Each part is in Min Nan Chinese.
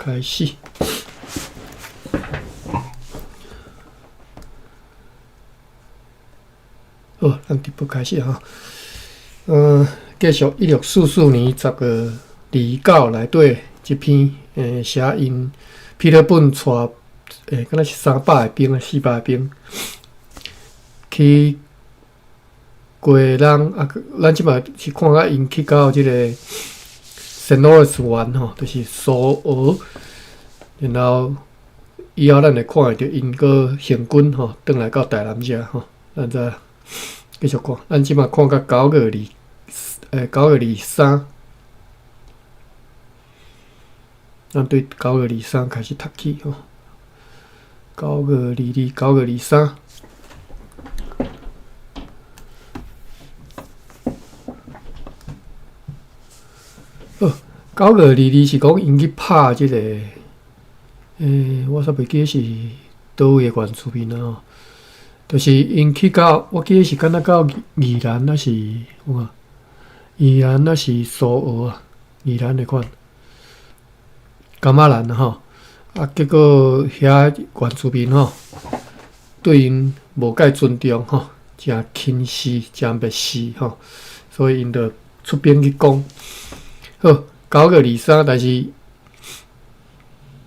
開始。好，咱直播開始吼。繼續1644年10月29內底這篇，寫𪜶彼得本帶，敢若是300個兵啊，400個兵去過人啊，咱這擺是看甲𪜶去到這個聖勞倫斯灣吼，就是蘇澳，然後以後咱會看會著𪜶閣行軍吼，轉來到台南遮吼，咱再繼續看，咱這擺看到9月2，9月23，咱對九月二三開始讀起吼，9月22、9月23。好，9月22是講𪜶去拍這個，我煞袂記得是佗位的原住民啊吼，就是𪜶去到，我記得是敢若到宜蘭抑是，有無？宜蘭抑是蘇澳啊？宜蘭的款，噶瑪蘭吼，啊，結果遐原住民吼，對𪜶無介尊重吼，誠輕視、誠蔑視吼，所以𪜶就出兵去攻。好，9月23，但是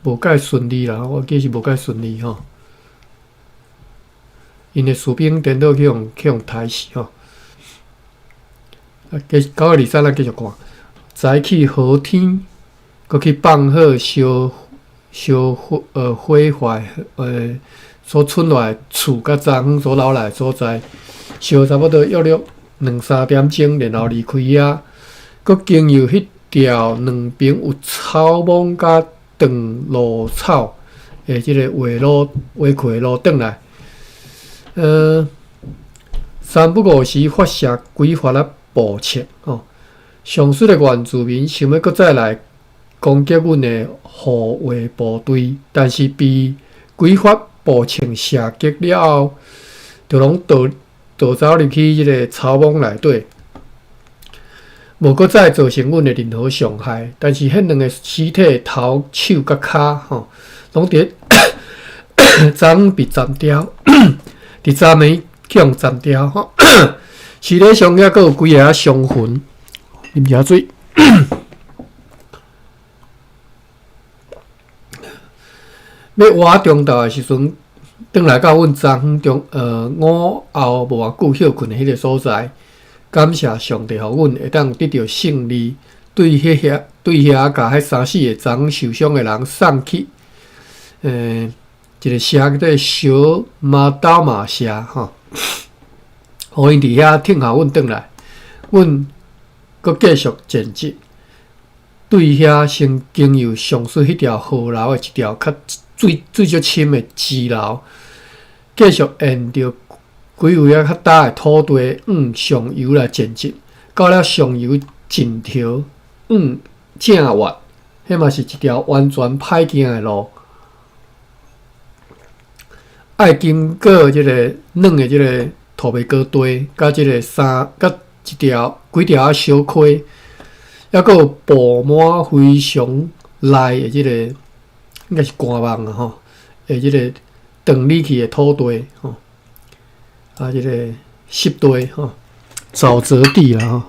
無介順利啦，我記得是無介順利吼。𪜶的士兵顛倒去予刣死吼。啊，繼9月23，咱繼續看，早起好天，閣去放火燒燒毀毀壞所剩落來厝佮雜園所留落來所在，燒差不多約略兩三點鐘，然後離開遐，閣經由彼條兩邊有草莽佮長蘆草的這個畫路畫開的路轉來，三不五時發射幾發仔步槍吼，上述的原住民想欲閣再來攻擊阮的護衛部隊，但是被幾發步槍射擊了後，就攏逃逃走入去這個草莽內底。無閣再造成阮的任何傷害，但是彼兩个屍體頭、手佮跤吼，攏佇昨昏被斬掉，佇昨暝去予斬掉吼。屍體上猶閣有幾个傷痕，啉一下水。欲活中晝的時陣，轉來到阮昨昏中午後無偌久歇睏的彼个所在。感謝上帝，予阮會當得著勝利，對遐共彼三四个昨昏受傷的人送去，一个城叫做小馬兜馬社吼，予𪜶佇遐等候阮轉來，阮閣繼續前進，對遐先經由上述彼條河流的一條較水水足深的支流，繼續沿著幾位仔較焦的土地往上游來前進，到了上游盡頭往正越，彼嘛是一條完全歹行的路，愛經過這个軟的這个土白高地，佮這个三佮一條幾條仔小溪，猶閣有布滿非常內的這个應該是乾網啊吼，的這个長里去的土地吼。啊，這个濕地吼，沼澤地啦吼，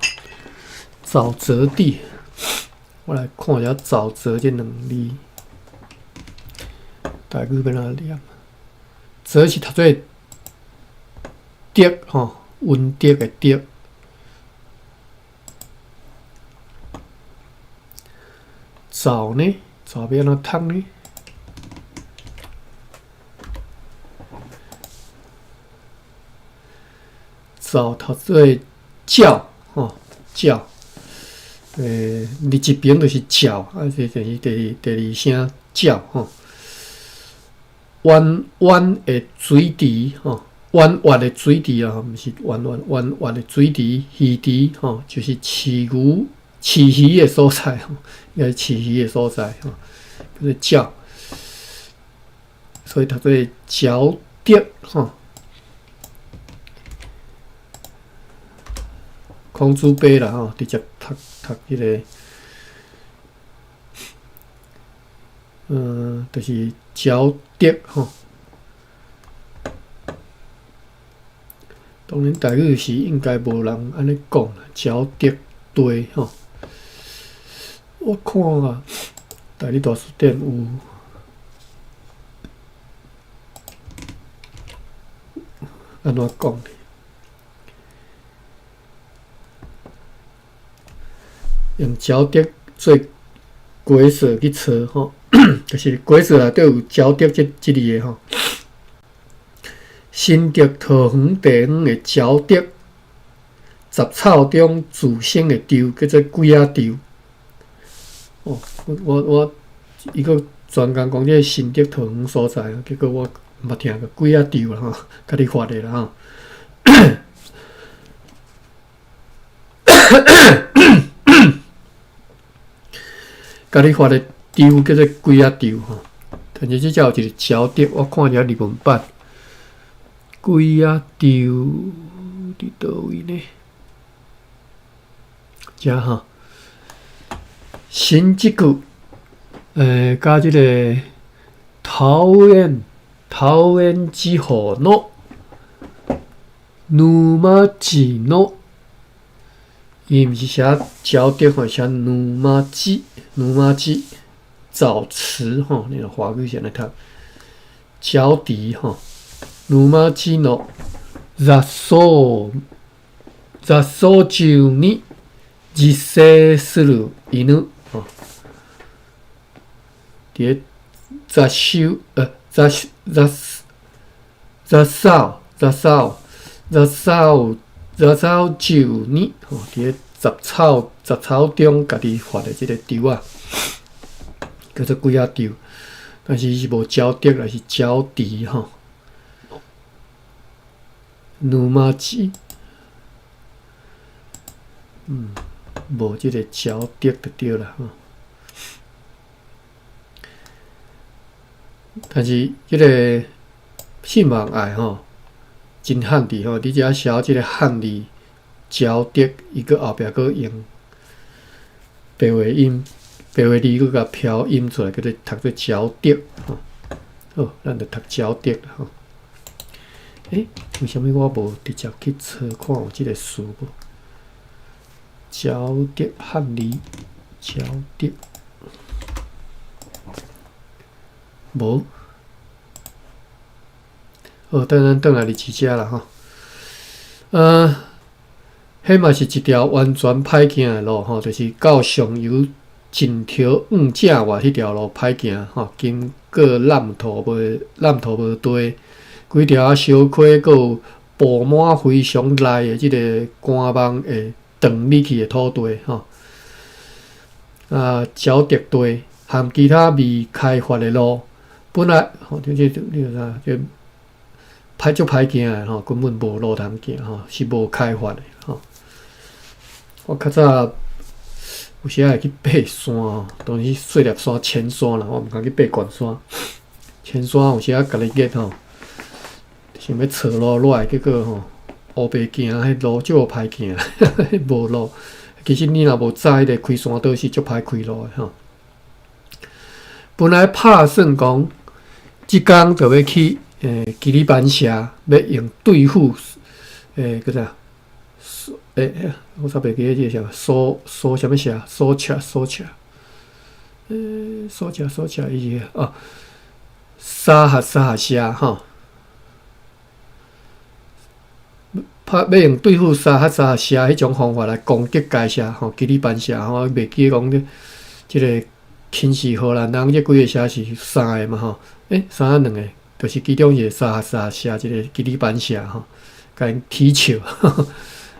沼澤地，我來看一下沼澤這兩字，台語欲按怎念？澤是讀做德吼，文德的德。沼呢？沼欲按怎讀呢？沼讀做鳥吼，鳥，日一邊就是鳥，啊，這就是第二聲鳥吼。彎彎的水池吼，彎彎的水池啊，毋是彎彎彎彎的水池，魚池吼，就是飼牛、飼魚的所在吼，應該是飼魚的所在吼，叫做鳥，所以讀做沼澤吼。孔子碑啦吼，直接讀讀彼个。就是沼澤吼。當然，台語是應該無人按呢講，沼澤地吼。我看啊，台語大辭典有按怎講？用沼澤做解說去查吼，就是解說內底有沼澤這這字个吼。新竹桃園地方的沼澤，雜草中滋生的樹叫做鬼仔樹。哦，我我伊閣專工講這個新竹桃園所在，結果我毋捌聽過鬼仔樹啦吼，家己發的啦吼。家己發的樹叫做鬼仔樹吼，但是這遮有一個沼澤，我看一下日文版，鬼仔樹佇佗位呢？遮吼。新這句，佮這个桃園桃園地方の沼地の，伊毋是寫沼澤吼，寫沼地沼地沼池吼，你若華語是按呢讀，沼池吼，沼地の雑草雑草中に自生する犬。吼，佇咧雜草雜雜雜草雜草雜草雜草中に吼，佇咧雜草雜草中家己發的這个樹仔，叫做鬼仔樹，但是伊是無沼澤，而是沼池吼。沼地，無這个沼澤就對啦吼。但是這个信望愛吼，真漢字吼，你只要寫這个漢字沼澤，伊閣後壁閣用白話音、白話字閣共飄音出來，叫做讀做沼澤吼。好，咱就讀沼澤吼。為啥物我無直接去查看有這个詞無？沼澤漢字，沼澤無。好，等咱轉來日誌遮啦吼。彼嘛是一條完全歹行的路吼，就是到上游盡頭往正外彼條路歹行吼，經過南土無南土無地，幾條小溪，閣有布滿非常內的這个乾網會斷入去的土地吼。啊，沼澤地含其他未開發的路，本來吼，這這這啥這歹足歹行的吼，根本無路通行吼，是無開發的吼。我較早有時仔會去爬山吼，當時細粒山、淺山啦，我毋敢去爬懸山。淺山有時仔家己熱吼，想欲揣路落來，結果吼烏白行，彼路足歹行，無路。其實你若無早彼個開山道是足歹開路的吼。本來拍算講，這工就欲去基里班社，欲用對付叫啥？我煞袂記得這個啥，蘇蘇啥物社？蘇赤蘇赤，蘇赤蘇赤，伊是哦，沙合沙合社吼。拍欲用對付沙合沙合社彼種方法來攻擊該社吼，基里班社吼，袂記得講這這个輕視荷蘭人，這幾个社是三个嘛吼？三仔兩个，就是其中一个沙合沙合社，一个基里班社吼，共𪜶取笑，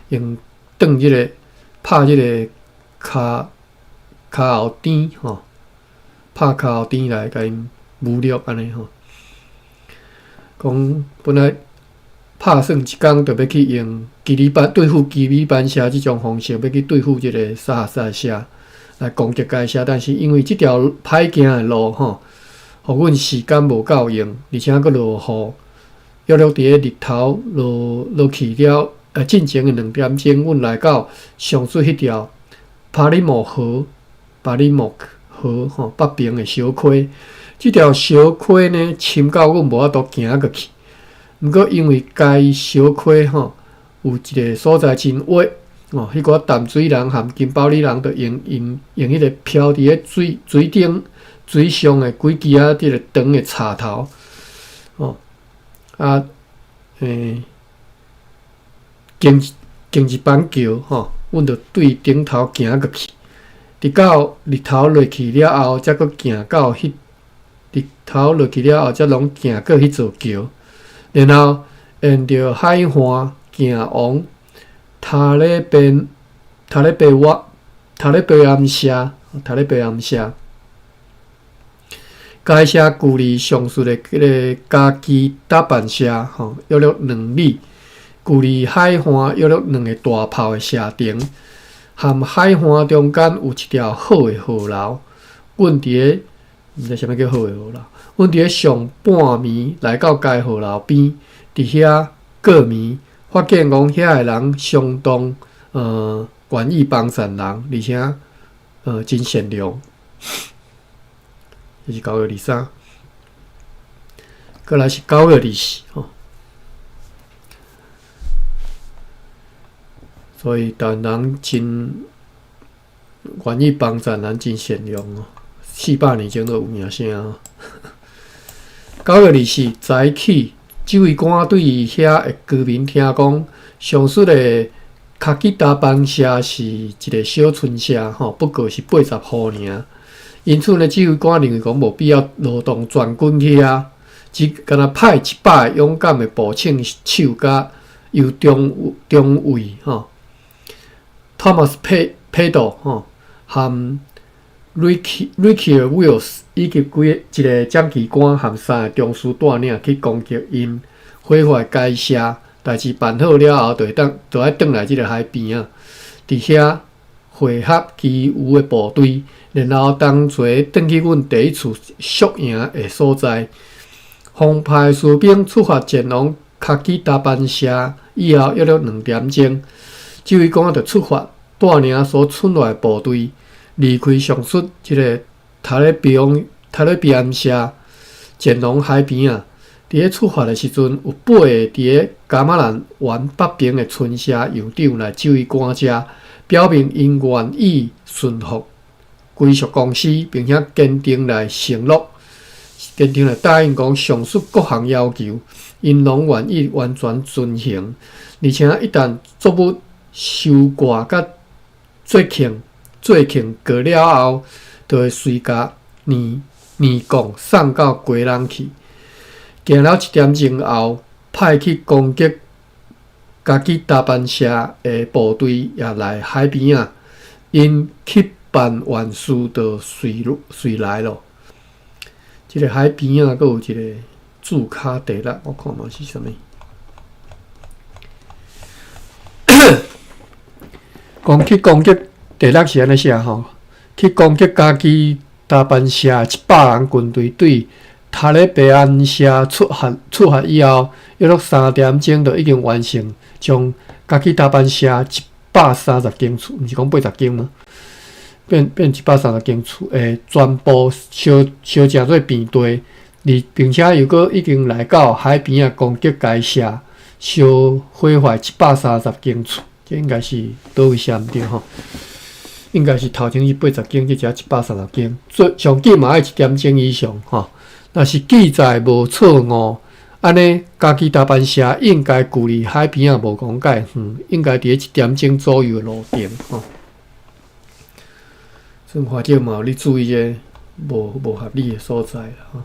用斷這个拍這个跤跤後甜吼，拍跤後甜來共𪜶侮辱按呢吼。講本來拍算一工就欲去用基里班對付基里班社這種方式，欲去對付這个沙合沙合社來攻擊該社，但是因為這條歹行的路吼，予阮時間無夠用，而且閣落雨，約略佇咧日頭落落去了，進前的2點鐘，阮來到上水彼條帕里莫河，帕里莫河吼北爿的小溪。這條小溪呢，深到阮無法度行過去。毋過因為該小溪吼有一个所在真狹哦，彼寡淡水人含金包里人，就用𪜶用彼个漂佇咧水水頂水上的幾支仔這个長的插頭哦啊，經經一板橋吼，阮就對頂頭行過去，直到日頭落去了後，才閣行到彼日頭落去了後，才攏行過彼座橋，然後沿著海岸行往塔咧邊塔咧貝瓦塔咧貝安社塔咧貝安社。該社距離上述的彼个加基達班社吼約略2里，距離海岸約略兩个大炮的射程，和海岸中間有一條好的河流。阮佇咧毋知啥物叫好的河流。阮佇咧上半暝來到該河流邊，佇遐過暝，發現講遐的人相當願意幫贊人，而且真善良。這是9月23，過來是9月24吼。所以台灣人真願意幫贊人，真善良哦。400年前都有名聲哦。9月24早起，指揮官對遐的居民聽講，上述的卡吉達班社是一个小村社吼，不過是80戶爾。因此呢，指揮官認為講無必要勞動全軍去遐，只干焦派100个勇敢的步槍手，佮由中中尉吼 Thomas Peddle 吼和 Ricky Ricky Wills 以及幾个一个掌旗官和三个中士帶領去攻擊𪜶，毀壞該社。代誌辦好了後，就會當就愛轉來這个海邊仔，佇遐會合其餘的部隊，然後同齊轉去阮第一次宿營的所在。奉派士兵出發前往卡基達班社以後，約略2點鐘，指揮官就出發，帶領所出來的部隊離開上述這个塔咧比翁塔咧比安社，前往海邊仔。佇咧出發的時陣，有八个佇咧伽馬蘭灣北爿的村社酋長來指揮官遮，表明𪜶願意順服歸屬公司，並且堅定來承諾，堅定來答應講上述各項要求，𪜶攏願意完全遵行。而且一旦作物收割佮節慶節慶過了後，就會隨共年年貢送到基隆去。行了1點鐘後，派去攻擊加基達班社的部隊也來海邊仔，𪜶去辦完事就隨隨來咯。這个海邊仔閣有一个駐卡地勒，我看嘛是啥物？講去攻擊地勒是按呢寫吼，去攻擊加基達班社100人軍隊對塔咧白安社出發出發以後，約略3點鐘就已經完成將加基達班社130間厝，毋是講80間嗎？變變130間厝的全部燒燒成做平地，而並且又閣已經來到海邊仔攻擊該社，燒毀壞130間厝，這應該是佗位寫毋對吼？應該是頭前是80間，這才130間，最上緊嘛愛1點鐘以上吼。若是記載無錯誤，按呢加基達班社應該距離海邊仔無講蓋遠，應該佇咧1點鐘左右的路程吼。算華姐嘛有咧注意這個無無合理的所在啦吼。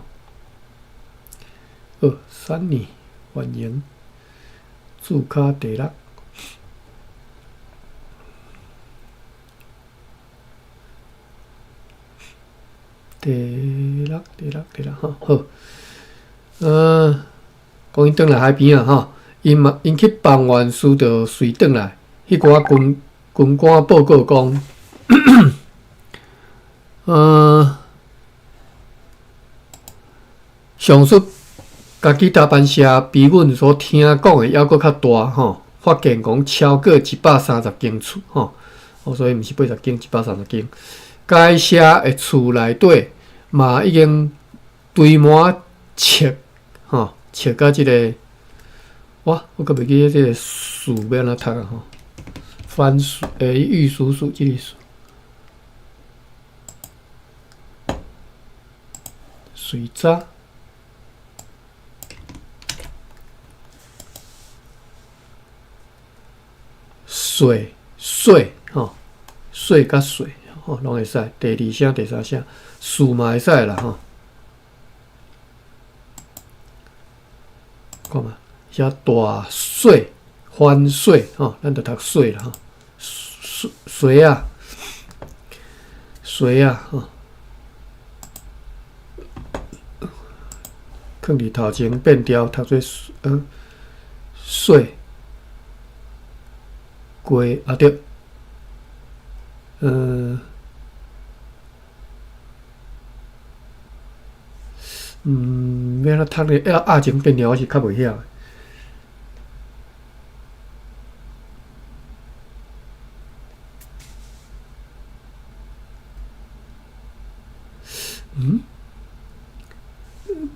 好，三年歡迎駐卡地勒。第六，第六，第六，吼好。講𪜶轉來海邊仔吼，𪜶嘛𪜶去辦完事就隨轉來。彼寡軍軍官報告講，上述家己達班社比阮所聽講的猶閣較大吼，發現講超過130間厝吼，哦，所以毋是80間，130間。該社的厝內底嘛已經堆滿粟，吼，粟佮這个，哇，我閣袂記得這个薯欲按怎讀啊吼，番薯，玉蜀黍這个薯，水渣，水水吼，水佮水吼，攏會使。第二聲、第三聲，樹嘛會使啦吼。看覓，寫大水、番水吼，咱就讀水啦吼。水水啊，水啊吼。囥佇頭前變調，讀做水。過啊對，欲按怎讀咧？阿前變調我是較袂曉。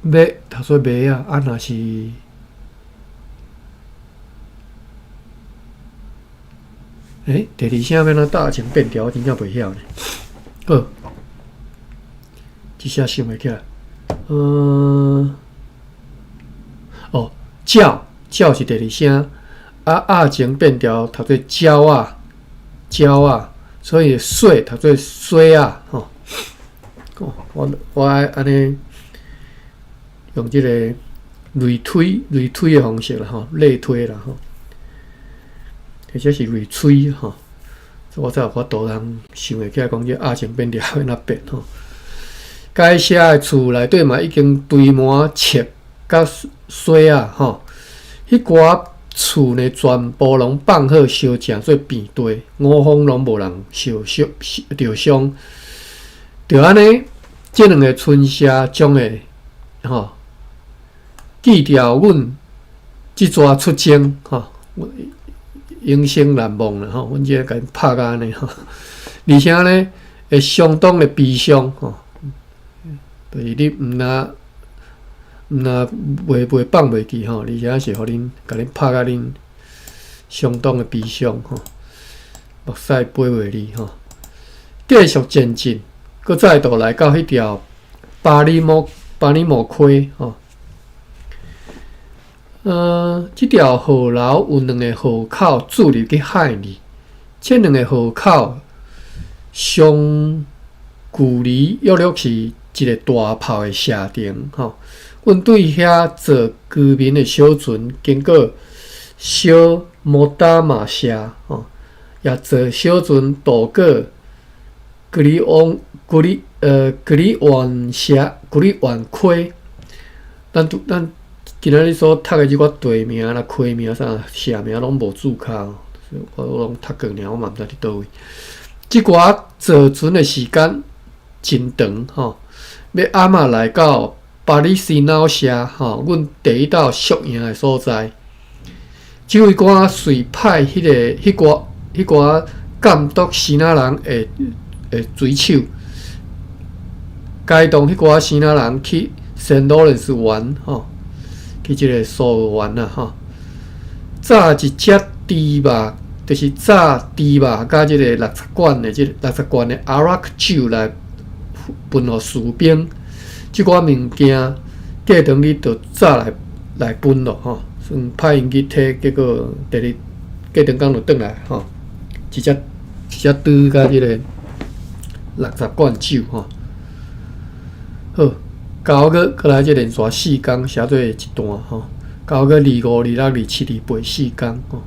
欲讀做麥仔，啊若是。第二聲欲按怎搭前變調，我真正袂曉呢。好，這下想袂起來。哦，鳥，鳥是第二聲，啊，鴨前變調讀做鳥仔，鳥仔，所以水讀做水仔，吼。我愛按呢用這個類推、類推的方式啦，吼，類推啦，吼。或者是類推吼，我才有法度通想會起來講這鴨前變調欲按怎變吼。該社的厝內底嘛已經堆滿粟佮水仔吼，彼寡厝呢全部攏放好燒成做平地，五方攏無人受傷著傷。就按呢，這兩个村社將會吼記牢阮這逝出征吼。永生難忘啦吼，阮這共𪜶拍甲按呢吼，而且呢會相當的悲傷吼，就是你毋若毋若袂袂放袂記吼，而且是予恁共恁拍甲恁相當的悲傷吼，目屎飛袂離吼。繼續前進，閣再度來到彼條巴里摩溪吼。這條河流有兩个河口注入去海裡，這兩个河口相距離約略是一个大炮的射程吼。阮對遐坐居民的小船，經過小摩達馬社吼，也坐小船渡過格里翁格里格里萬社格里萬溪，咱拄咱。今仔日所讀的這寡地名啦、溪名啥、社名攏無註腳，我攏讀過爾，我嘛毋知佇佗位。這寡坐船的時間真長吼，欲暗仔來到巴里斯瑙社吼，阮第一道宿營的所在。指揮官遂派彼个、彼寡、彼寡監督支那人的水手，偕同彼寡支那人去聖羅倫斯灣吼。去這个蘇澳灣啊吼，炸一隻豬肉，就是炸豬肉佮這个60罐的這60罐的阿拉克酒來分予士兵。這寡物件過當日就早來來分咯吼，算派𪜶去提，結果第二過當工就轉來吼，一隻一隻豬佮這个60罐酒吼，好。九月，閣來這連續四工寫做一段吼。九月二五、二六、二七、二八四工吼。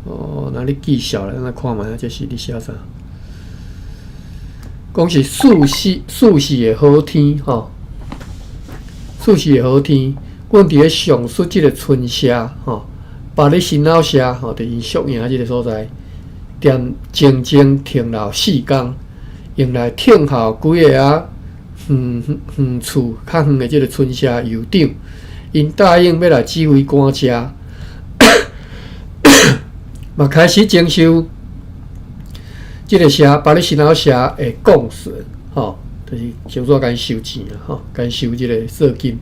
哦，若你記數咧，咱來看覓啊，這是咧寫啥？講是四時四時的好天吼，四時的好天，阮佇咧上述這个村社吼，巴里新老社吼，佇𪜶宿營這个所在，踮靜靜停留四工，用來聽候幾个仔。遠遠處較遠的這个村社酋長，𪜶答應欲來指揮官車，嘛開始徵收這个社巴力新老社的貢稅，吼，就是想說共伊收錢啊，吼，共伊收這个稅金。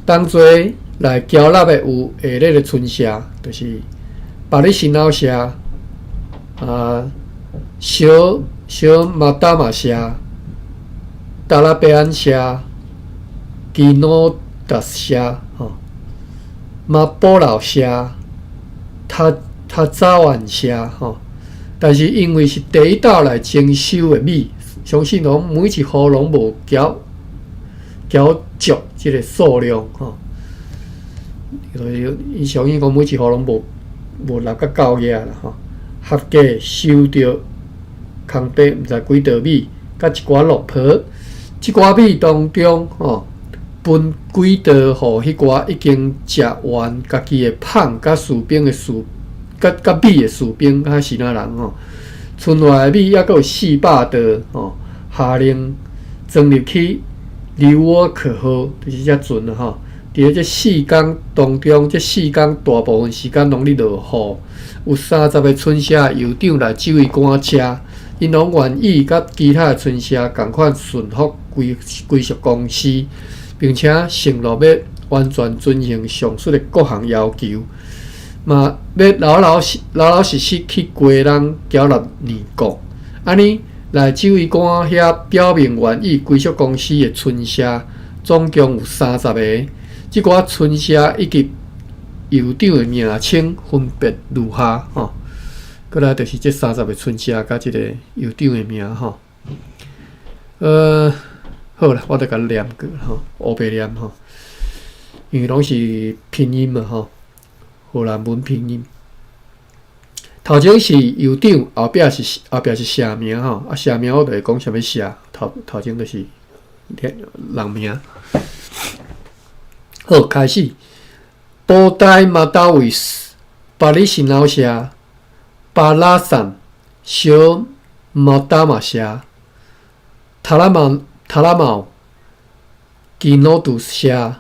當作來繳納的有下列的村社，就是巴力新老社，啊，小小馬達馬社、達拉貝安社、基諾達社、吼，馬波老社、塔塔扎萬社，吼。但是因為是第一道來徵收的米，相信講每一戶攏無繳繳足這个數量，吼。所以伊相信講每一戶攏無無納較夠額啦，吼。合計收著空白毋知幾袋米，佮一寡落婆。這寡米當中，吼，分幾袋予彼寡已經食完家己的麭佮士兵的士，佮佮米的士兵佮其他人吼。賰落來的米猶閣有400袋，吼，下令裝入去留我可號，就是這船啊，吼。佇咧這四工當中，這四工大部分時間攏咧落雨。有30個村社酋長來指揮官遮，𪜶攏願意佮其他的村社仝款順服歸歸屬公司，並且承諾欲完全遵行上述的各項要求，嘛欲老老實老老實實去歸人繳納年貢。按呢來指揮官遐表明願意歸屬公司的村社，總共有三十個。這寡村社以及酋長的名稱分別如下吼。過來就是這三十個村社佮這個酋長的名吼。好啦，我就共念過吼，烏白念吼，因為攏是拼音嘛吼，荷蘭文拼音。頭前是酋長，後壁是社名吼，啊社名我就會講啥物社，頭頭前就是人名。好，開始。波代馬達維斯、巴里新老社、巴拉山、小馬達馬社、塔拉馬塔拉毛、基諾杜社、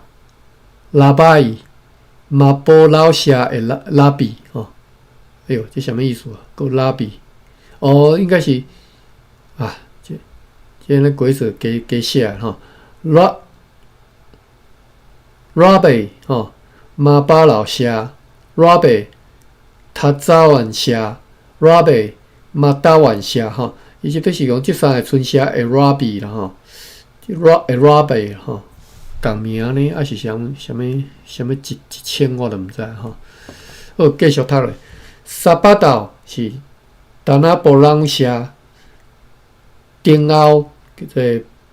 拉巴伊、馬波老社的拉拉比吼。哎喲，這啥物意思啊？閣拉比？哦，應該是啊，這這呢鬼手加加寫吼，拉拉貝吼。馬巴老社、拉貝塔扎萬社、拉貝馬達萬社吼，伊這就是講這三个村社的拉比啦吼，拉的拉貝吼，仝名呢，抑是啥啥物啥物一一稱我都毋知吼。好，繼續讀落，沙巴島是達那波朗社，頂後叫做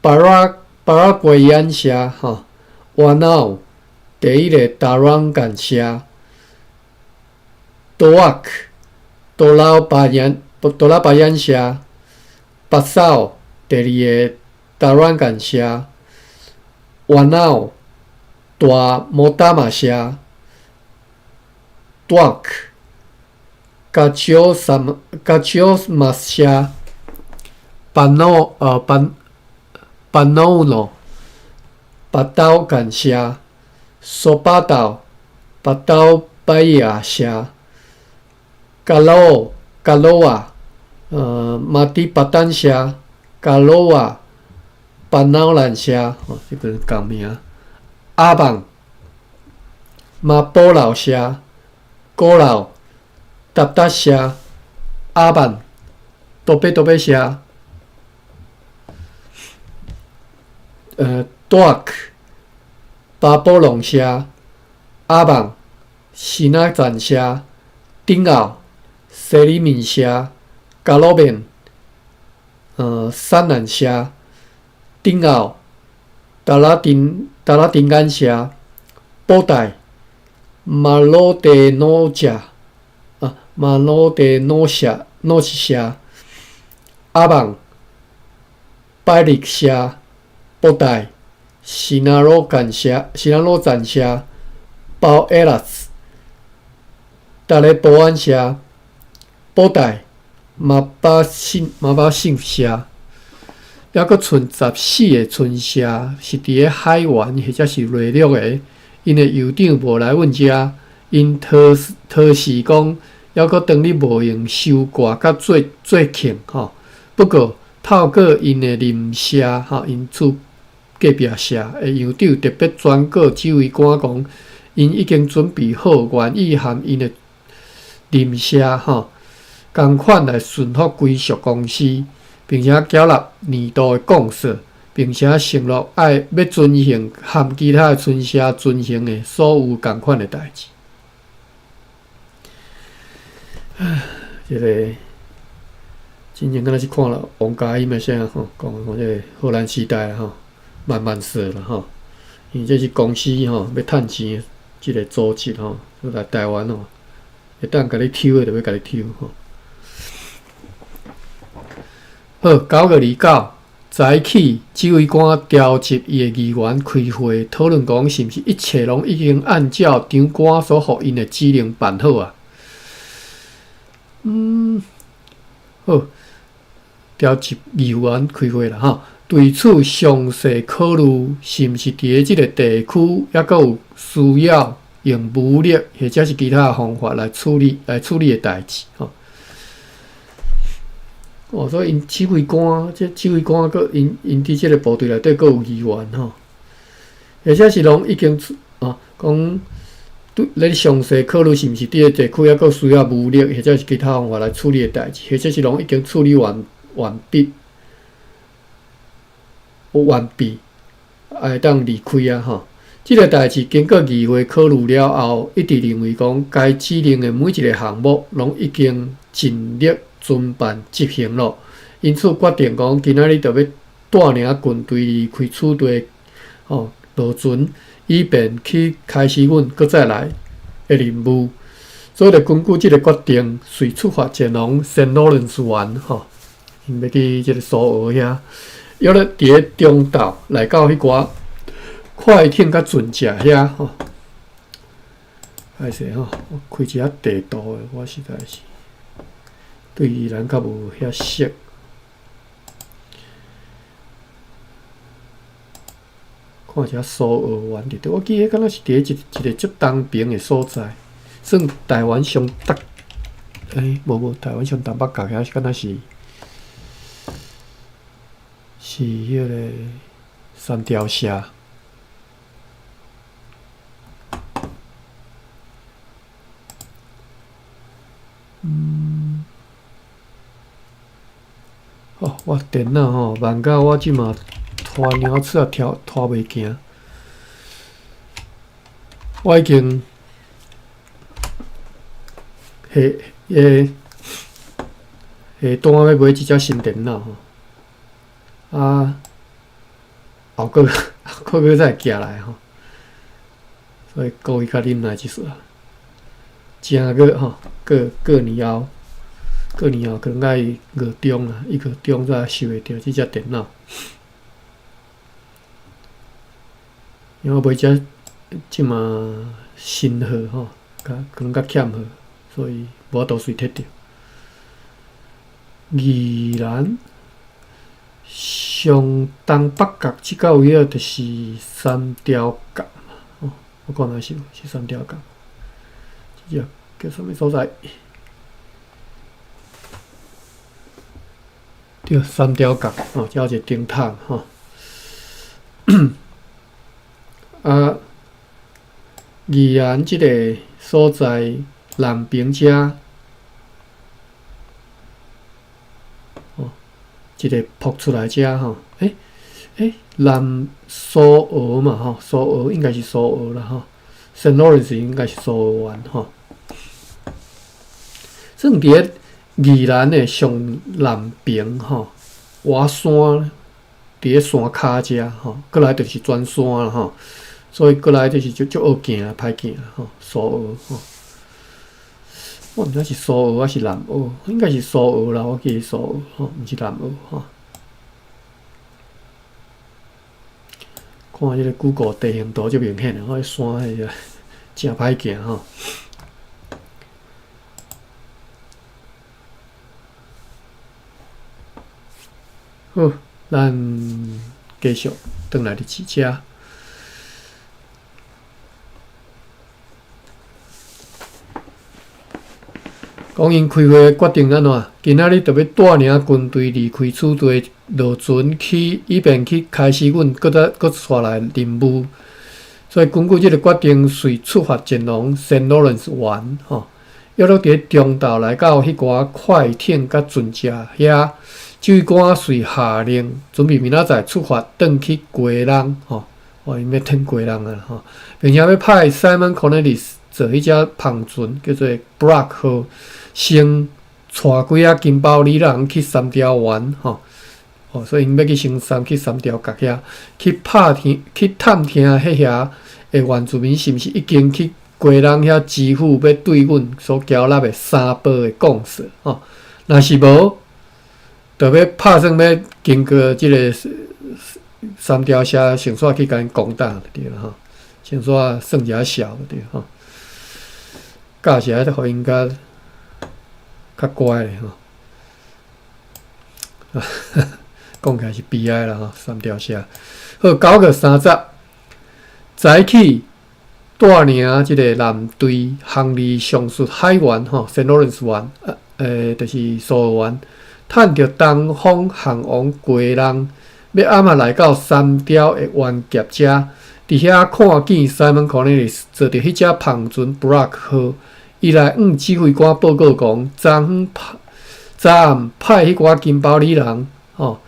巴拉巴拉圭安社吼，瓦納第一个達朗干社，多瓦克多拉巴ยั多拉巴ยั社，巴薩第二个達朗干社，瓦納大摩達馬社，多瓦克加喬薩加喬馬社，巴諾巴巴諾諾巴島干社。蘇巴島、巴島巴亞社、加羅加羅瓦、馬蒂巴丹社、加羅瓦、巴瑙蘭社，哦，這個仝名。阿邦、馬波老社、古老、達達社、阿曼、多貝多貝社、多克。巴波隆社、阿曼、西那站社、頂澳、西里敏社、加洛面、山南社、頂澳、達拉丁達拉丁安社、布袋、馬洛德諾加啊，馬洛德諾社、諾西社、阿曼、拜利社、布袋。西納羅干社、西納羅站社、包埃拉斯、達雷波安社、布袋、馬巴信馬巴信社，猶閣賰14個村社是佇咧海員或者是內陸的，𪜶的酋長無來阮遮，𪜶討討誓講，抑閣當你無閒收割佮做做慶吼。不過透過𪜶的鄰舍吼，𪜶厝隔壁舍的營長特別轉告指揮官講，𪜶已經準備好，願意和𪜶的鄰舍吼仝款來順服歸屬公司，並且繳納年度的貢稅，並且承諾愛欲遵行和其他的村社遵行的所有仝款的代誌。這個真正敢若是看了王家欣的啥吼，講講這個荷蘭時代啦吼，慢慢說啦吼，因為這是公司吼欲趁錢的這個組織吼，來台灣吼，會當共你抽的就欲共你抽吼。好，9月29，早起指揮官召集伊的議員開會，討論講是毋是一切攏已經按照長官所予𪜶的指令辦好啊？好，召集議員開會啦吼。對此詳細考慮，是毋是佇咧這個地區猶閣有需要用武力或者是其他的方法來處理來處理的代誌吼。哦，所以𪜶指揮官，這指揮官閣𪜶𪜶佇這個部隊內底閣有議員吼，或者是攏已經哦講對咧詳細考慮是毋是佇個地區猶閣需要武力或者是其他方法來處理的代誌，或者是攏已經處理完完畢，完畢，會當離開啊吼。這個代誌經過議會考慮了後，一致認為講該指令的每一個項目攏已經盡力遵辦執行咯，因此決定講今仔日就欲帶領軍隊離開此地，吼，落船，以便去開始阮閣再來的任務。所以就根據這個決定，遂出發前往聖勞倫斯灣，吼，𪜶欲去這個蘇澳遐，約咧佇咧中晝來到彼寡快艇佮船隻遐，吼。歹勢吼，我開一下地圖的，我實在是對宜蘭較無遐熟。看一下蘇澳灣佇佗，我記得敢若是佇咧一一個足東邊的所在，算台灣上北，欸，無無，台灣上東北角遐是敢若是是彼個三貂社。嗯，哦，我電腦吼慢到我這馬拖貓鼠仔拖拖袂行，我已經下下下單欲買一隻新電腦吼，啊，後閣後閣閣才會寄來吼，所以各位較忍耐一絲啊。正月吼，過過年後，過年後可能愛月中啦，一月中才收會著這隻電腦。因為我買這這馬新號吼，較可能較欠號，所以無法度隨摕著。宜蘭上東北角這到位仔就是三貂角嘛，吼，我看覓是是三貂角。這隻叫啥物所在？對，三貂角吼，遮有一個燈塔吼。啊，宜蘭這個所在南爿遮，吼，一個瀑出來遮吼，欸欸，南蘇澳嘛吼，蘇澳應該是蘇澳啦吼。聖勞倫斯應該是蘇澳灣吼，算佇咧宜蘭的上南邊吼，倚山佇咧山跤遮吼，過來就是全山啦吼，所以過來就是足足好行，歹行吼，蘇澳吼。我毋知是蘇澳抑是南澳，應該是蘇澳啦，我記得蘇澳吼，毋是南澳吼。看這個 Google 地形圖足明顯的，彼山彼個誠歹行吼。好，咱繼續轉來佇這。講𪜶開會決定按怎？今仔日著欲帶領軍隊離開此地，落船去，以便去開始阮閣再閣帶來任務。所以根據這个決定，遂出發前往聖勞倫斯灣，吼，約落佇中晝來到彼寡快艇佮船隻遐，指揮官遂下令準備明仔載出發，轉去基隆，吼，哦，𪜶欲轉基隆啊，吼，並且欲派 Simon Cornelis 坐彼隻帆船，叫做 Brock 號，先帶幾仔金包里人去三貂灣，吼，哦，所以𪜶欲去先三去三貂角遐去拍聽去探聽彼遐的原住民是毋是已經去基隆遐支付欲對阮所繳納的三寶的貢稅，吼，若是無，就欲拍算欲經過這个三貂社，先煞去共𪜶攻打就對啦，吼，先煞算一下數就對吼，教時愛予𪜶較較乖咧吼，講起來是悲哀啦吼，三貂社。好，9月30，早起帶領這个艦隊航離上述海灣吼，聖勞倫斯灣，就是蘇澳灣，趁著東風航往基隆，欲暗仔來到三貂的灣峽遮，佇遐看見 Simon Cornelis 坐佇彼隻帆船 Brock 號，伊來向指揮官報告講，昨昏派昨暗派彼寡金包里人吼，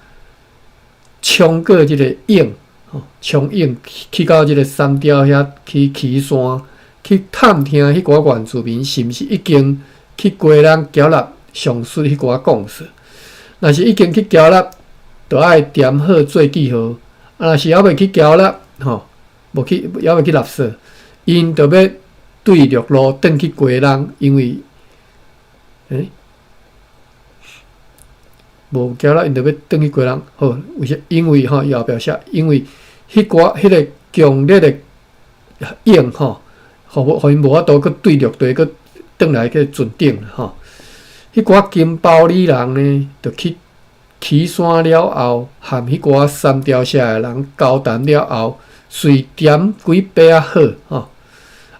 衝過這个湧，吼，衝湧去到這个三貂遐去岐山去探聽彼寡原住民是毋是已經去基隆繳納上述彼寡貢稅，若是已經去繳納，就愛點好做記號；啊，若是猶未去繳納，吼，無去猶未去納稅，𪜶就欲對陸路轉去基隆，因為，欸，無繳納，𪜶就欲轉去基隆。好，為啥？因為吼，伊後壁寫，因為彼寡彼个強烈的湧吼，予無予𪜶無法度閣對陸地閣轉來去船頂吼。彼寡金包里人呢，就去岐山了後，和彼寡三貂社的人交談了後，遂點幾百仔號吼，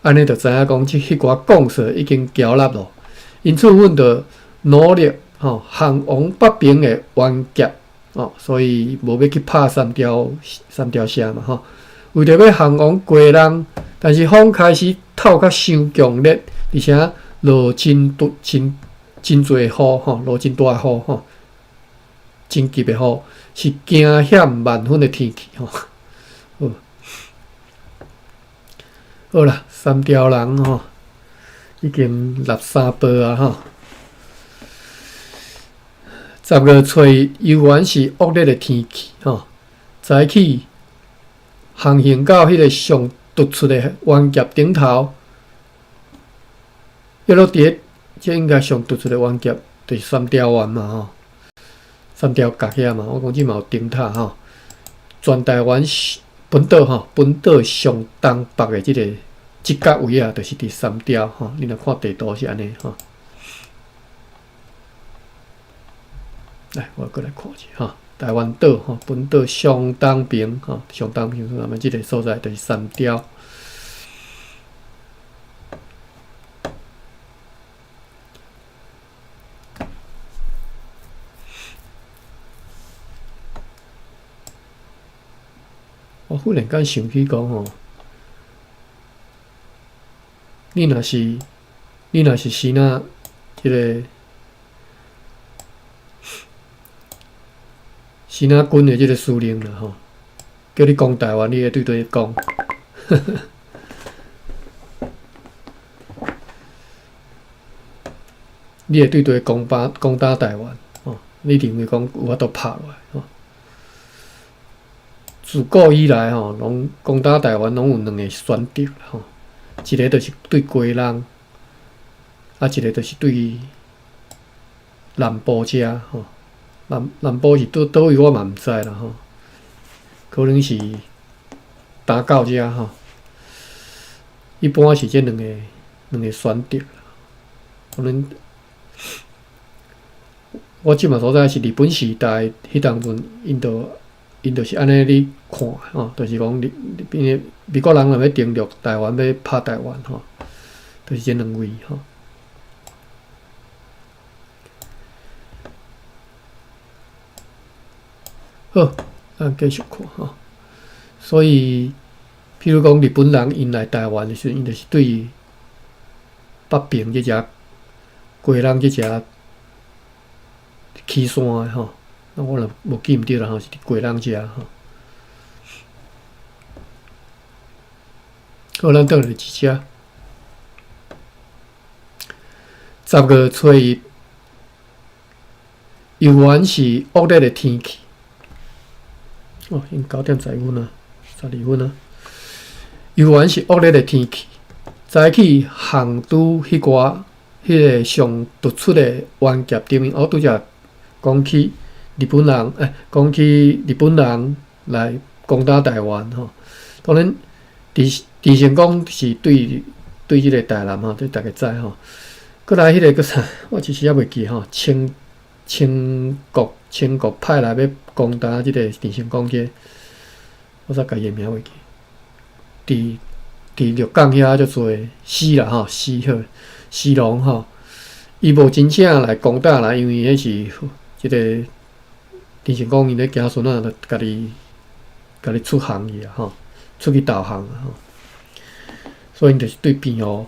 按呢就知影講，這彼寡貢稅已經繳納咯。因此，阮就努力吼，航往北爿的灣峽哦，所以無欲去拍三貂社嘛吼。為著欲航往基隆，但是風開始透較傷強烈，而且落真大真真濟雨吼，落真大雨吼，真急的雨，是驚險萬分的天氣吼。好，好啦，三貂人吼，已經納三寶啊吼。10月初一，猶原是惡劣的天氣吼，早起航行到彼个上突出的灣峽頂頭，約落佇咧，這應該上突出的灣峽，就是三貂灣嘛吼，三貂角遐嘛，我講這嘛有燈塔吼，全台灣本島吼，本島上東北的這个這角位啊，就是佇三貂吼，你若看地圖是按呢吼。來，我閣來看一下吼，台灣島吼，本島上東邊吼，上東邊咱們這个所在就是三貂。我忽然間想起講吼，你若是支那這个支那軍的這个司令啦吼，叫你講台灣，你會對佗講？你會對佗攻打攻打台灣？吼，你認為講有法度拍落來？吼？自古以來吼，攏攻打台灣攏有兩個選擇吼，一个就是對基隆，啊，一个就是對南部遮吼。南部是佗佗位我嘛毋知啦吼，可能是打到遮吼。一般是這兩個選擇。可能我這馬所在是日本時代，彼當陣𪜶就。𪜶就是按呢咧看吼，就是講你因為美國人若欲登陸台灣，欲拍台灣吼，就是這兩位吼。好，咱繼續看吼。所以，譬如講，日本人𪜶來台灣的時陣，𪜶就是對北爿這遮基隆這遮起山的吼。那我若無記毋著啦吼，是佇基隆遮吼。好，咱轉來這遮。10月初1，猶原是惡劣的天氣。哦，已經9點10分啊，12分啊。猶原是惡劣的天氣，早起航渡彼寡彼个上突出的懸屐頂面，我拄才講起日本人，講起日本人來攻打台灣吼。當然，鄭鄭成功是對對這个台南吼，這大家知吼。閣來彼个閣啥，我一時猶袂記吼。清清國清國派來欲攻打這个鄭成功這個，我煞共伊的名袂記。佇佇鹿港遐足濟死啦吼，死好死龍吼。伊無真正來攻打啦，因為彼是這个鄭成功𪜶咧行船仔，就家己家己出航去啊吼，出去導航啊吼。所以𪜶就是對澎湖。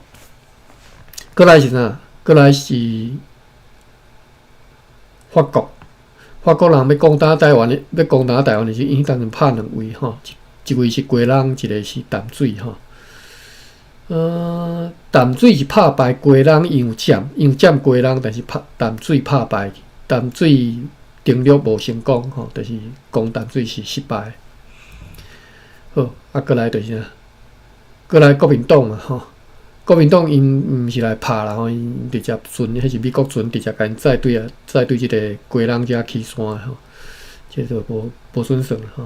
閣來是啥？閣來是法國，法國人欲攻打台灣的，欲攻打台灣的時，𪜶當陣拍兩位吼，一位是基隆，一个是淡水吼。淡水是拍敗基隆，𪜶有佔，𪜶有佔基隆，但是拍淡水拍敗，淡水登陸無成功吼，就是攻淡水是失敗。好，啊，閣來就是啥？閣來國民黨嘛吼。國民黨𪜶毋是來拍啦吼，𪜶直接船，彼是美國船，直接共𪜶載對啊，載對這个基隆遮起山吼，這就無無準算啦吼。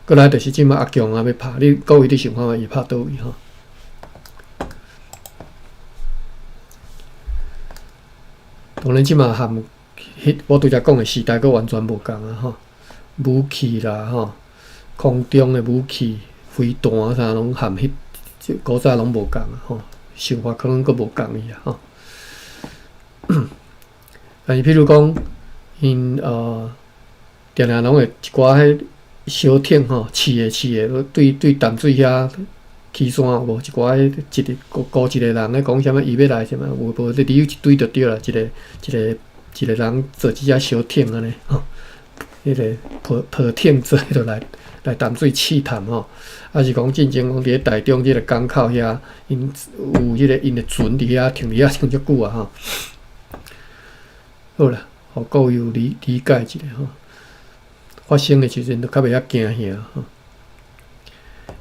閣來就是這馬阿強啊欲拍，你各位你想看覓伊拍佗位吼？當然，這馬和彼我拄才講的時代閣完全無仝啊吼，武器啦吼，空中的武器、飛彈啥攏和彼古早攏無仝啊吼。想法可能閣無仝去啊吼。但是，譬如講，𪜶定定攏會一寡彼小艇吼，試的試的，對對淡水遐起山有無？一寡彼一个孤孤一个人咧講啥物，伊欲來啥物？有無？你有一堆就對啦，一个一个一个人坐一隻小艇按呢吼，彼个破破艇坐落來來淡水試探吼，抑是講進前講佇咧台中這个港口遐，𪜶有彼个𪜶的船佇遐停佇遐停足久啊吼。好啦，予各位有理理解一下吼。發生的時陣就較袂遐驚嚇吼，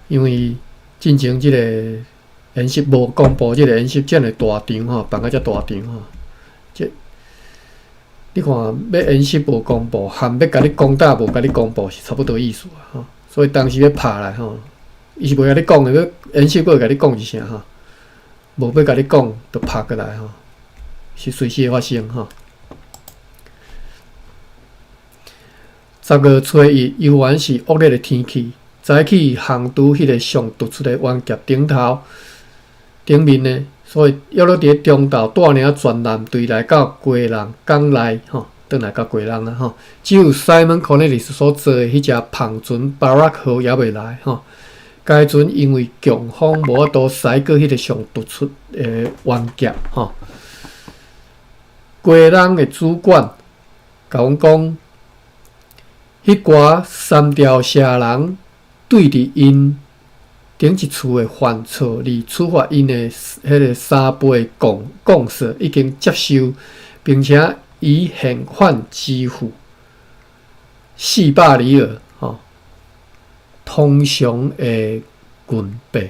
因為進前這个演習無公布，這个演習遮爾大場吼，辦甲遮大場吼，這你看欲演習無公布，和欲共你攻打無共你公布是差不多意思啊吼。所以當時欲拍來吼，伊是袂共你講的，欲演習閣會共你講一聲吼，無欲共你講，就拍過來吼，是隨時會發生吼。10月初1，猶原是惡劣的天氣，早起航渡彼个上突出的懸屐頂頭頂面呢，所以約略佇咧中晝帶領全艦隊來到基隆港內吼，轉來到基隆啊吼。只有 Simon Cornelis 所坐的彼隻帆船巴拉克號猶未來吼。該船因為強風無法度駛過彼个上突出的懸屐吼。基隆的主管共阮講，彼寡三條蛇人對佇𪜶頂一次的犯錯而處罰𪜶的彼个三倍貢貢稅已經接受，並且以現款支付400里爾吼，通常的銀幣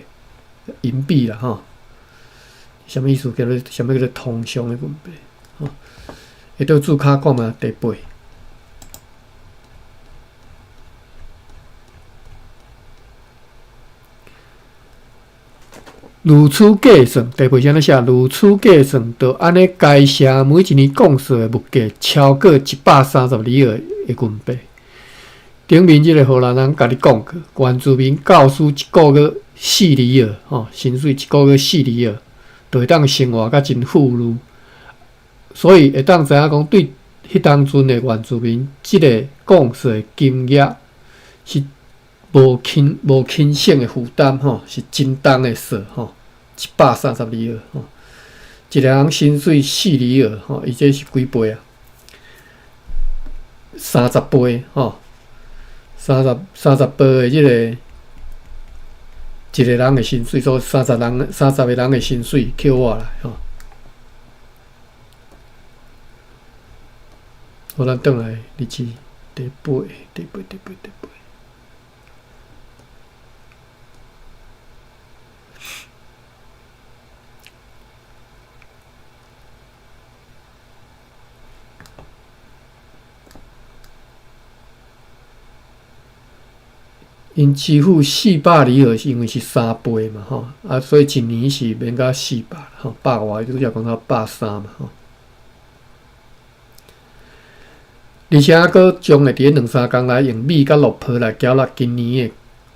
銀幣啦吼，啥物意思？叫做啥物叫做通常的銀幣？吼，會當註卡看覓第八。如此計算，第八是按呢寫？如此計算，就按呢該城每一年貢稅的物價超過130里爾的銀幣。頂面這个荷蘭人共你講過，原住民教師一個月4里爾，吼，薪水一個月四里爾，就會當生活甲真富裕。所以會當知影講，對彼當陣的原住民，這个貢稅金額是無輕省的負擔吼，是真重的數吼，130里爾吼，一个人薪水4里爾吼，伊這是幾倍啊？30倍吼，30倍的這个一个人的薪水，所以30个人的薪水扣我來吼。好，咱轉來日誌第八，第八，第八，第八。𪜶支付400里爾，是因為是3倍嘛，吼啊，所以一年是免到400，吼，百外，拄才講到130嘛，吼。而且閣將會佇咧兩三工內用米佮落皮來繳納今年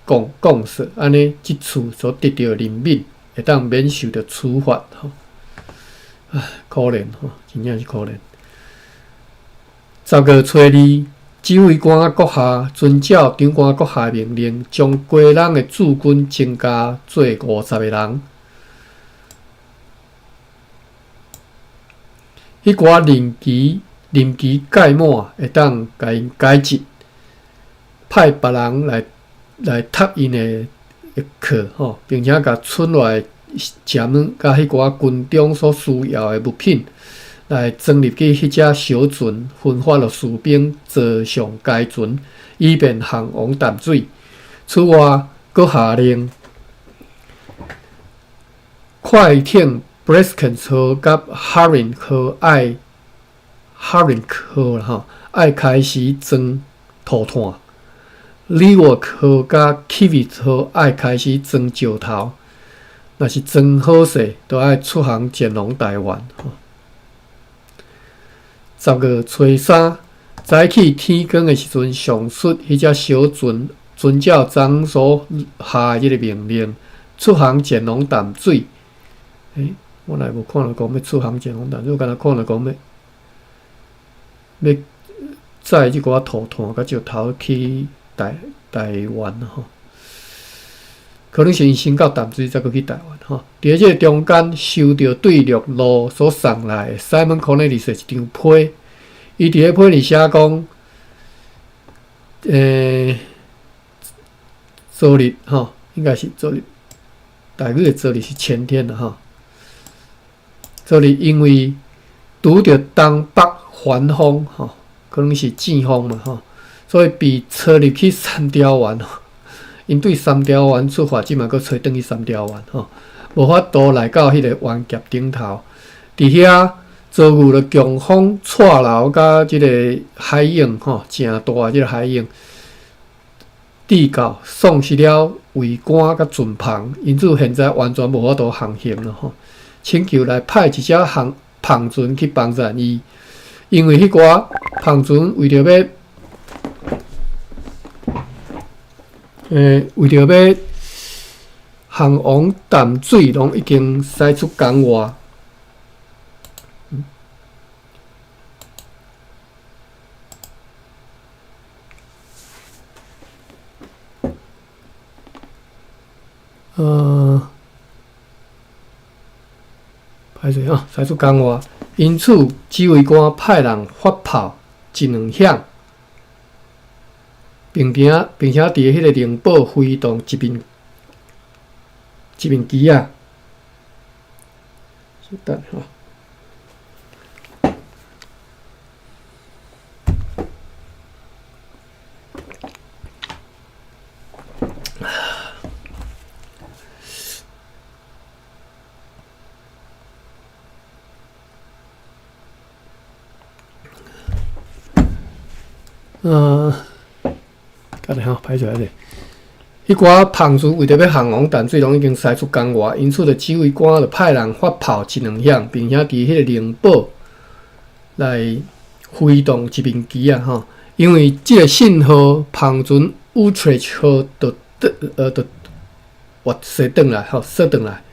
的貢稅，按呢，這次所得著的任免會當免受著處罰，吼。唉，可憐吼，真正是可憐。10月初2，指揮官閣下遵照長官閣下的命令，將家人的駐軍增加做50個人。彼寡任期屆滿，會當共𪜶解職，派別人來插𪜶的課吼，並且共剩落來食物佮彼寡軍中所需要的物品，來裝入去彼隻小船，分發予士兵坐上該船，以便航往淡水。此外，閣下令快艇 Breskens 號佮 Harinck 號愛 Harinck 號啦吼，愛開始裝塗炭；Leeuwark 號佮 Kievit 號愛開始裝石頭。若是裝好勢，就愛出航前往台灣。10月初3，早起天光的時陣，上述彼隻小船遵照昨所下的這个命令，出航前往淡水。欸，我哪無看著講欲出航前往淡水，我敢若看著講欲載這寡塗炭佮石頭去台灣吼。可能是𪜶先到淡水，才閣去台灣吼。佇咧這个中間，收著對陸路所送來的 Simon Cornelis 的一張批，伊佇咧批裡寫講，昨日吼，應該是昨日，台語的昨日是前天啦吼。昨日因為拄著東北反風吼，可能是陣風嘛吼，所以被吹入去三貂灣。𪜶對三貂灣出發，這馬閣吹轉去三貂灣吼，無法度來到彼个灣峽頂頭，佇遐遭遇著強風、掣流佮這个海湧吼，誠大的這个海湧，至到喪失了桅杆佮船帆，因此現在完全無法度航行了吼。請求來派一隻航帆船去幫贊伊，因為彼寡帆船為著欲航往淡水，攏已經駛出港外。歹勢啊，駛出港外，因此指揮官派人發炮一兩響。並且佇彼个寧堡揮動一面旗仔。稍等吼。等下吼，歹勢歹勢。彼寡帆船為著欲航往淡水，攏已經駛出港外，因此，就指揮官就派人發炮一兩響，並且佇彼个寧堡來揮動一面旗仔吼。因為這个信號，帆船 Utrecht 號就活踅轉來吼，踅轉來。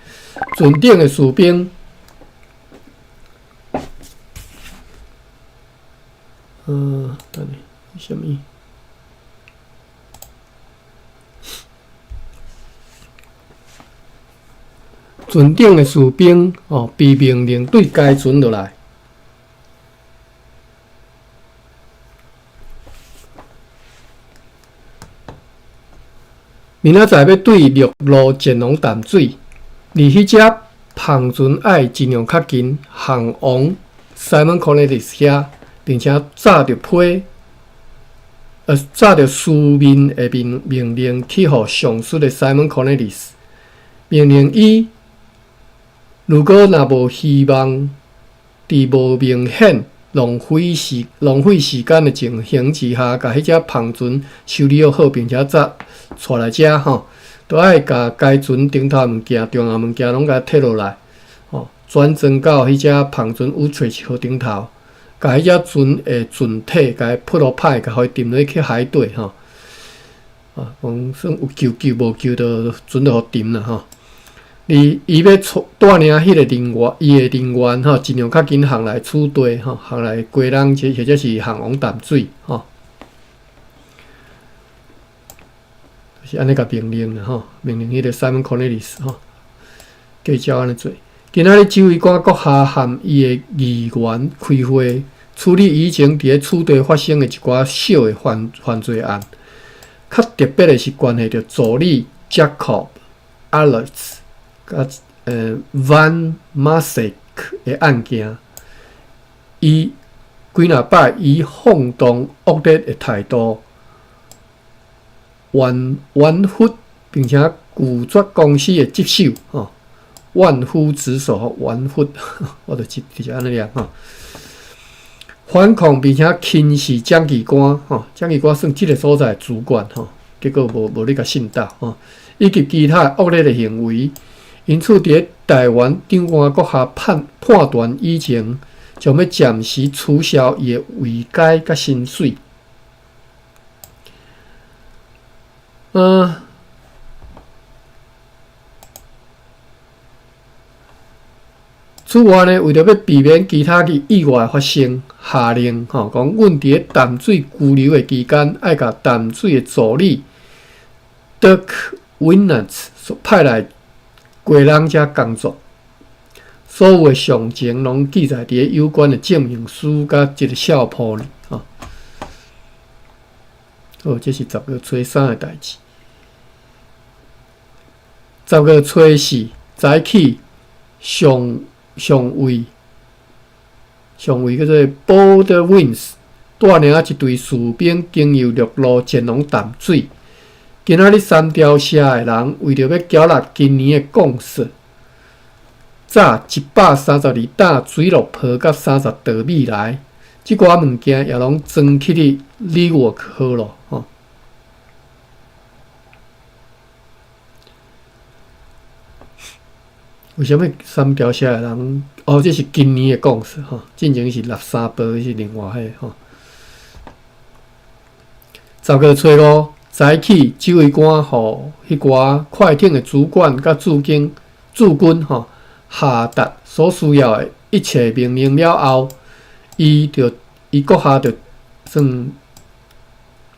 船頂的士兵，等下，啥物？船頂的士兵哦，被命令對該船落來。明仔載欲對陸路前往淡水，而彼隻帆船愛盡量較近航王 Simon Cornelis 遐，並且紮著批，紮著書面的命令去予上述的 Simon Cornelis，命令伊如果若無希望佇無明顯浪費時間的情形之下，共彼隻帆船修理好，並且載帶來遮吼，都愛共該船頂頭物件、重要物件攏共提落來，吼，轉裝到彼隻帆船烏揣號頂頭，共彼隻船的船體共伊撲落歹，共予伊沉落去海底吼。啊，講算有救救，無救就船就予沉啦吼。而伊欲帶領彼個人員，伊的人員吼，盡量較緊航來此地吼，航來基隆，或者是航往淡水吼。就是按呢共命令啦吼，命令彼個 Simon Cornelis 吼，計照按呢做。今仔日指揮官閣下和伊的議員開會，處理以前佇咧此地發生的一寡小的犯罪案。較特別的是關係著助理 Jacob Alerts 佮Van Masek 的案件。伊幾若擺以放蕩惡劣的態度，玩忽，並且拒絕公司的職守，吼，玩忽職守，玩忽，我就直接按呢念吼。反抗並且輕視蔣其官，吼，蔣其官算這個所在的主管，吼，結果無咧共信道，吼，以及其他惡劣的行為，因此佇咧台灣長官閣下判斷以前，將欲暫時取消伊的位階佮薪水。此外呢，為著欲避免其他的意外發生，下令吼講，阮佇咧淡水居留的期間，愛共淡水的助理 Dirk Winans 所派來基隆遮工作。所有的詳情攏記載佇咧有關的證明書佮這個笑簿裡吼。好，這是10月初3的代誌。10月初4早起，上尉叫做 Baldwins 帶領一隊士兵經由陸路前往淡水。今仔日三條社的人為著欲繳納今年的貢稅，載132擔水落皮佮30袋米來，這寡物件也攏裝去佇 Leeward 號咯，吼。為啥物三條社的人？哦，這是今年的貢稅吼，進前是六三報是另外彼個吼。10月初5早起，指揮官予彼寡快艇的主管佮駐軍吼下達所需要的一切命令了後，伊閣下就算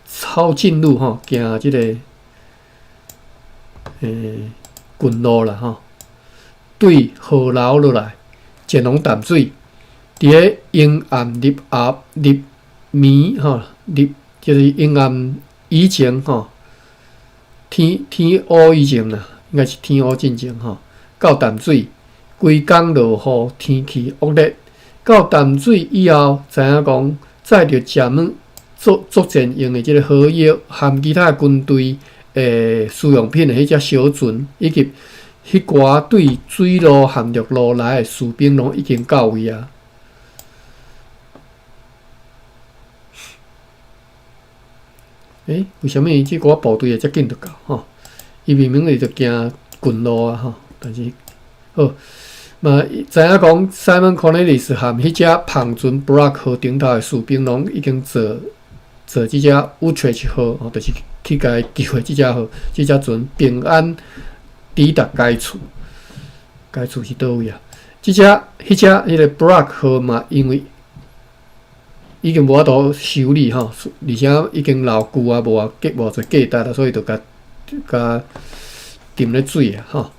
抄近路吼，行這個近路啦吼。對河流落來，前往淡水，佇咧陰暗入暗入暝吼，入就是陰暗以前吼，天烏以前啦，應該是天烏進前吼，到淡水，規工落雨，天氣惡劣。到淡水以後，知影講載著食物作戰用的這個火藥含其他軍隊的使用品的彼隻小船，以及彼寡對水路和陸路來的士兵，攏已經到位啊！欸，為啥物這寡部隊會遮緊就到吼？伊明明就行近路啊吼，但是好嘛，知影講 Simon Cornelis 和彼隻帆船 Brock 號頂頭的士兵，攏已經坐這隻 Utrecht 號，吼，就是去共伊救的這隻號，這隻船平安抵達該處，該處是佗位啊？這隻、彼隻、彼個 Brock 號嘛，因為已經無法度修理吼，而且已經老舊啊，無偌濟價值啦，所以就共沉咧水啊吼。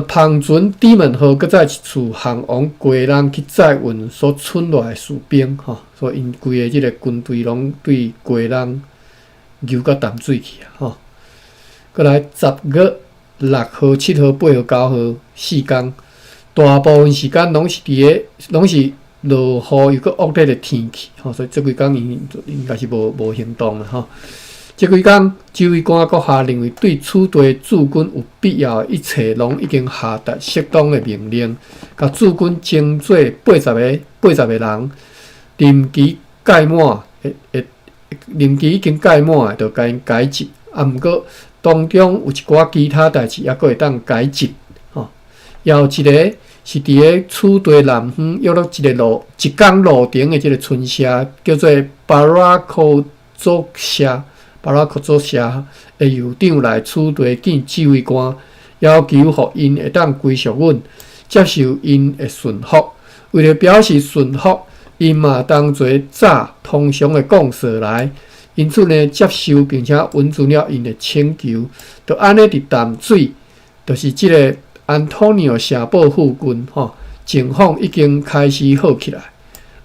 帆船智門號閣再一次航往基隆去載運所剩落來士兵，吼，所以𪜶規个這个軍隊攏對基隆游到淡水去啊，吼。閣來10月6號、7號、8號、9號四工，大部分時間攏是佇咧，攏是落雨又閣惡劣的天氣，吼，所以這幾工𪜶應該是無無行動啦，吼。這幾工，指揮官閣下認為對此地駐軍有必要的一切，攏已經下達適當的命令，共駐軍徵做八十個八十個人，任期屆滿的的任期已經屆滿的，就共𪜶解職。啊，毋過當中有一寡其他代誌，猶閣會當解職。吼，猶有一个是佇咧此地南方約莫一个路一工路程的這个村社，叫做巴拉科佐社。巴拉克佐社的酋長來此地見指揮官，要求予𪜶會當歸屬阮，接受𪜶的順服。為了表示順服，𪜶嘛同齊紮通常的貢稅來。因此呢，接受並且允准了𪜶的請求。就按呢，佇淡水，就是這个安東尼奧城堡附近，吼，情況已經開始好起來。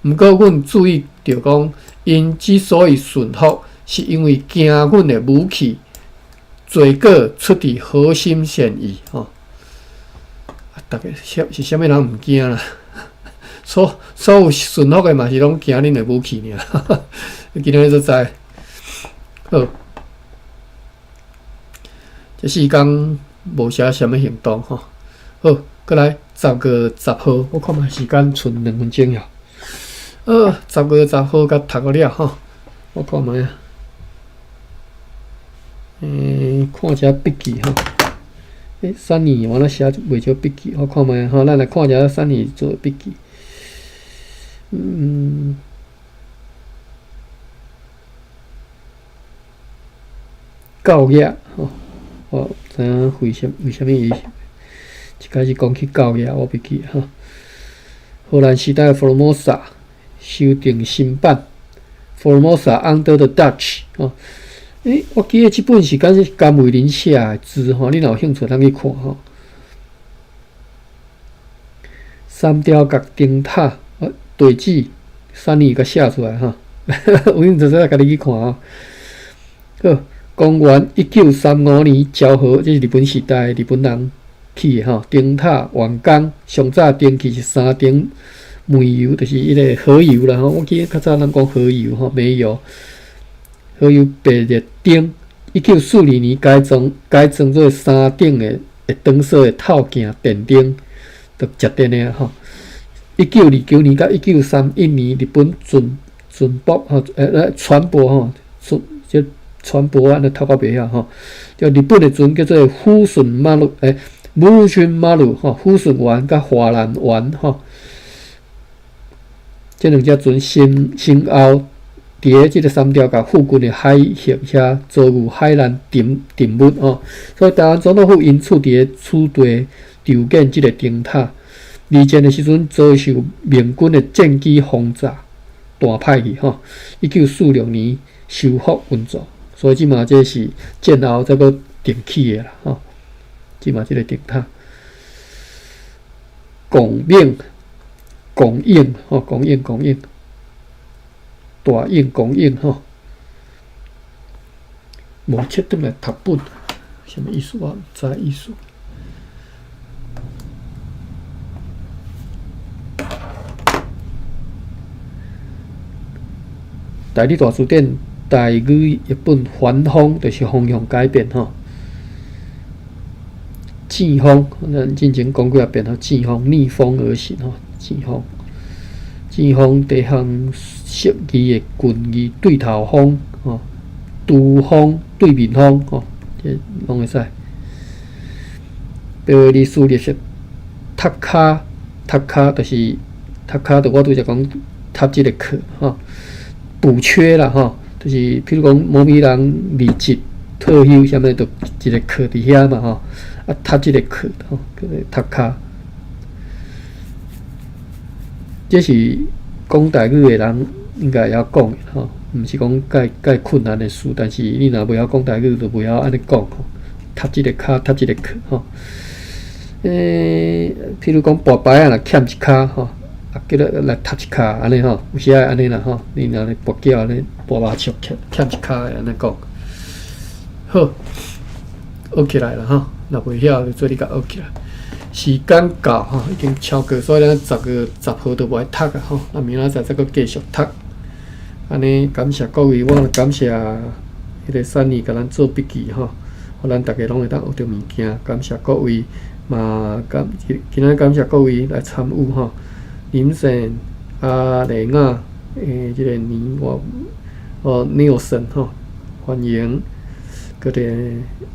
毋過，阮注意著講，𪜶之所以順服，是因為驚阮的武器，罪過出佇好心善意，吼。啊，逐家是是啥物人毋驚啦？所所有順服的嘛是攏驚恁的武器爾。今日所在，好，這四工無啥啥物行動吼。好，閣來10月10號，我看覓時間賰兩分鐘啊。好，十月十號共讀了吼，我看覓啊。欸，看一下筆記吼。欸，三年我咧寫袂少筆記，我看覓吼，咱來看一下三年做筆記。嗯，教育吼，我知影為啥為啥物伊一開始講起教育，我袂記吼。荷蘭時代 Formosa 修訂新版，Formosa under the Dutch 吼。欸，我記得這本是敢是甘慧玲寫的字吼，你若有興趣，通去看吼。三貂角燈塔，地址三年共寫出來吼，有興趣再家己去看吼。好，公元1935年昭和，這是日本時代日本人起的吼。燈塔完工，上早電器是三層煤油，就是彼个火油啦吼。我記得較早咱講火油吼，煤油。火油白熱燈，1942年改裝改裝做三等的會燈色的透鏡電燈，就食電的吼。1929年佮1931年，日本船船舶吼，呃船舶吼，船這船舶按呢讀較袂曉吼。就日本的船叫做富順馬路，欸，武順馬路吼，富順丸佮華南丸吼，這兩隻船先先後。佇咧這个三貂角附近的海域遐遭遇海難沉沉沒吼，所以臺灣總統府因此佇咧此地籌建這个燈塔。二戰的時陣遭受盟軍的戰機轟炸，彈歹去吼。1946年修復運作，所以這馬這是戰後才閣重起的啦吼。這馬這个燈塔，貢明、貢應吼，貢應、貢應。大應公應吼，無切轉來讀本，啥物意思我毋知意思。台語大辭典，台語譯本反方就是方向改變吼。正風，咱進前講過仔遍吼，正風逆風而行吼，正風。正風地方釋義的近義對頭風吼，拄風對面風吼，這攏會使。白話字序列是塔跤，塔跤就是塔跤，就我拄才講塔這个殼吼，補缺啦吼，就是譬如講某物人離職退休啥物，就一个殼佇遐嘛吼，啊塔這个殼吼，叫做塔跤。這是講台語的人應該會曉講的吼，毋是講蓋蓋困難的事，但是你若袂曉講台語，就袂曉按呢講吼。塔這个跤，塔這个殼吼。譬如講跋牌仔若欠一跤吼，啊叫你來讀一跤按呢吼，有時愛按呢啦吼，你若咧跋筊按呢跋麻將欠欠一跤按呢講。好，學起來啦吼，若袂曉就做你共學起來。時間到吼，已經超過，所以咱10月10號就無愛讀啊吼，啊明仔載再閣繼續讀。按呢感謝各位，我感謝彼個 Sunny 共咱做筆記吼，予咱逐家攏會當學著物件。感謝各位，嘛感今仔感謝各位來參與吼。林森、阿雷亞、這個尼我哦 Nelson 吼，歡迎，閣個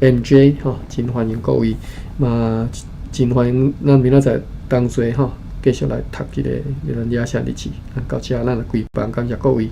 MJ 吼，真歡迎各位，嘛真歡迎咱明仔載同齊吼，繼續來讀這個咱雅莎日誌。到遮咱來關班，感謝各位。